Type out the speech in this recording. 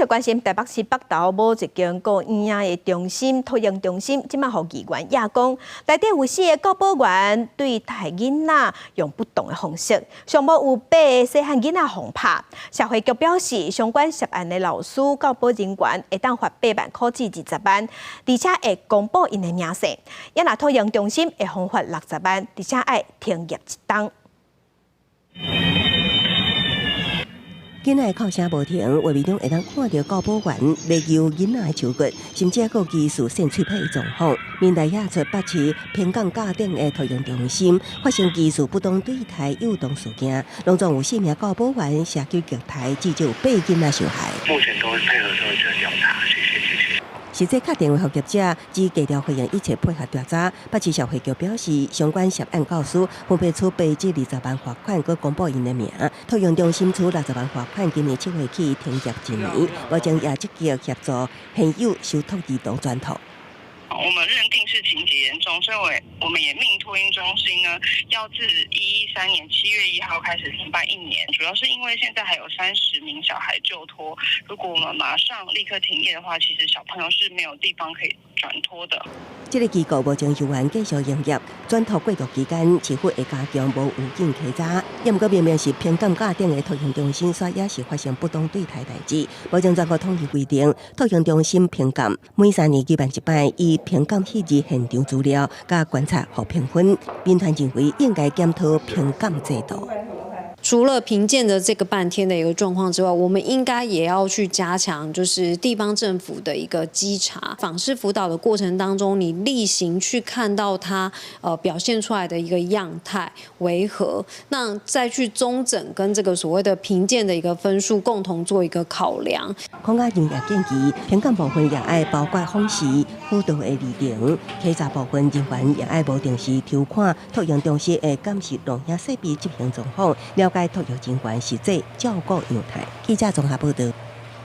續關心台北市北投某一間孤嬰的中心托嬰中心，這馬予議員罷工，內底有四个教保員對待囡仔用不當的方式，上無有八个細漢囡仔予拍。社會局表示，相關涉案的老師、教保人員會當罰8萬箍至20萬，而且會公布𪜶的名姓。也若托嬰中心會予罰60萬，而且愛停業一冬。囡仔的哭聲無停，畫面中會當看著教保員欲揪囡仔的手骨，甚至閣疑似搧喙䫌的狀況。民代惹出北市平港甲頂的托嬰中心發生疑似不當對待幼童事件，攏總有四名教保員攜手虐待，至少有八囡仔受害。目前都會配合社會局調查，謝謝謝謝。實際敲電話予業者，只低調回應一切配合調查。北市社會局表示，相關涉案教師分別處8至20萬罰款，閣公布𪜶的名。托嬰中心處60萬罰款，今年7月起停業一年，目前也積極協助現有受託兒童轉托。我們認定是情節嚴重，所以我們也命托嬰中心呢，要自113年7月1號開始停辦一年。主要是因為現在還有30名小孩就托，如果我們馬上立刻停業的話，其實小朋友是沒有地方可以轉托的。這个機構目前猶原繼續營業，轉托過渡期間，市府會加強無預警稽查。也毋過明明是評鑑甲頂的托嬰中心，煞也是發生不當對待代誌。目前全國統一規定，托嬰中心評鑑每3年舉辦一擺，以評鑑彼日現場資料佮觀察予評分。民團認為應該檢討評鑑制度。除了評鑑的這個半天的一個狀況之外，我們應該也要去加強，就是地方政府的一個稽查、訪視輔導的過程當中，你例行去看到他表現出來的一個樣態為何，那再去綜整跟這個所謂的評鑑的一個分數共同做一個考量。孔雅瑩也建議，評鑑部分也愛包括訪視輔導的歷程，稽查部分人員也愛無定時抽看托嬰中心的監視錄影設備執行狀況，了解托育人員實際照顧樣態。記者綜合報導。